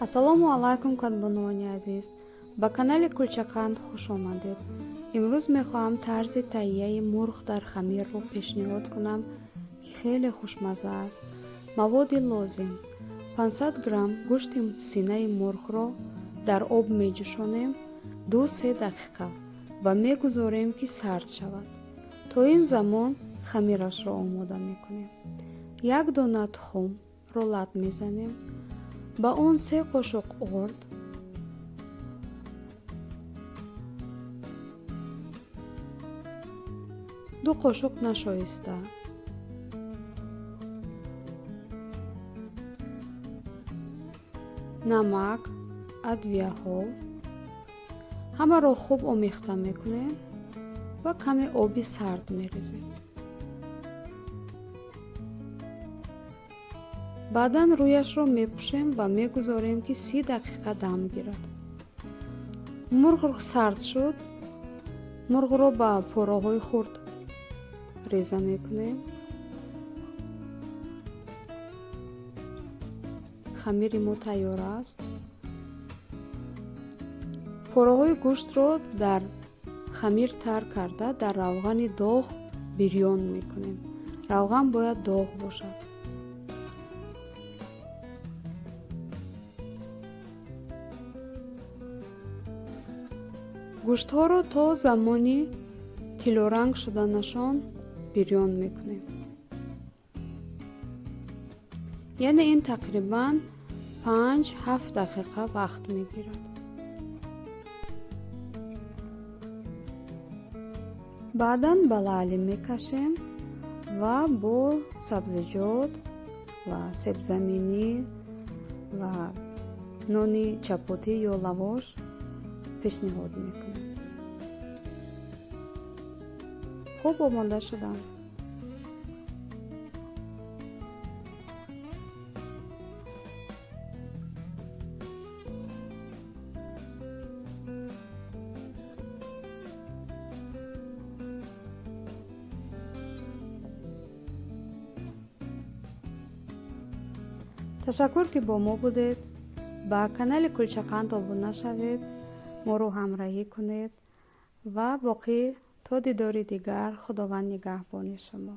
Ассалому алайкум, қадбонувони азиз, ба канали Кулчақанд хуш омадед. Имрӯз мехоҳам тарзи таҳияи мурғ дар хамирро пешниҳод кунам, ки хеле хушмазза аст. Маводи лозим: 500 грамм гӯшти синаи мурғро дар об меҷӯшонем 2-3 дақиқа ва мегузорем, ки сард шавад. То ин замон хамирашро омода мекунем. Як дона тухмро лат мезанем, ба он 3 қошуқ орд, 2 қошуқ нашоиста, намак, адвияҳо, ҳамаро хуб омехта мекунем ва каме оби сард мерезем. Баъдан рӯяшро мепӯшем ва мегузорем, ки 30 дақиқа дам гирад. Мурғ сард шуд, мурғро ба пораҳои хурд реза мекунем. Хамири мо тайёр аст. Пораҳои гӯштро дар хамир тар карда, дар равғани доғ бирён мекунем. Равған бояд доғ бошад. Гӯштҳоро то замони тиллоранг шуданашон бирён мекунем. Яъне ин тақрибан 5-7 дақиқа вақт мегирад. Баъдан ба лаъли мекашем ва бо сабзиҷот ва себзаминӣ ва нони чапотӣ ё лавош пешниҳод мекунем. Хуб омода шуданд. Ташаккур, ки бо мо будед. Ба канали Кулчақанд обуна шавед, моро ҳамроҳӣ кунед ва боқӣ то дидори дигар Худованд нигаҳбони шумо.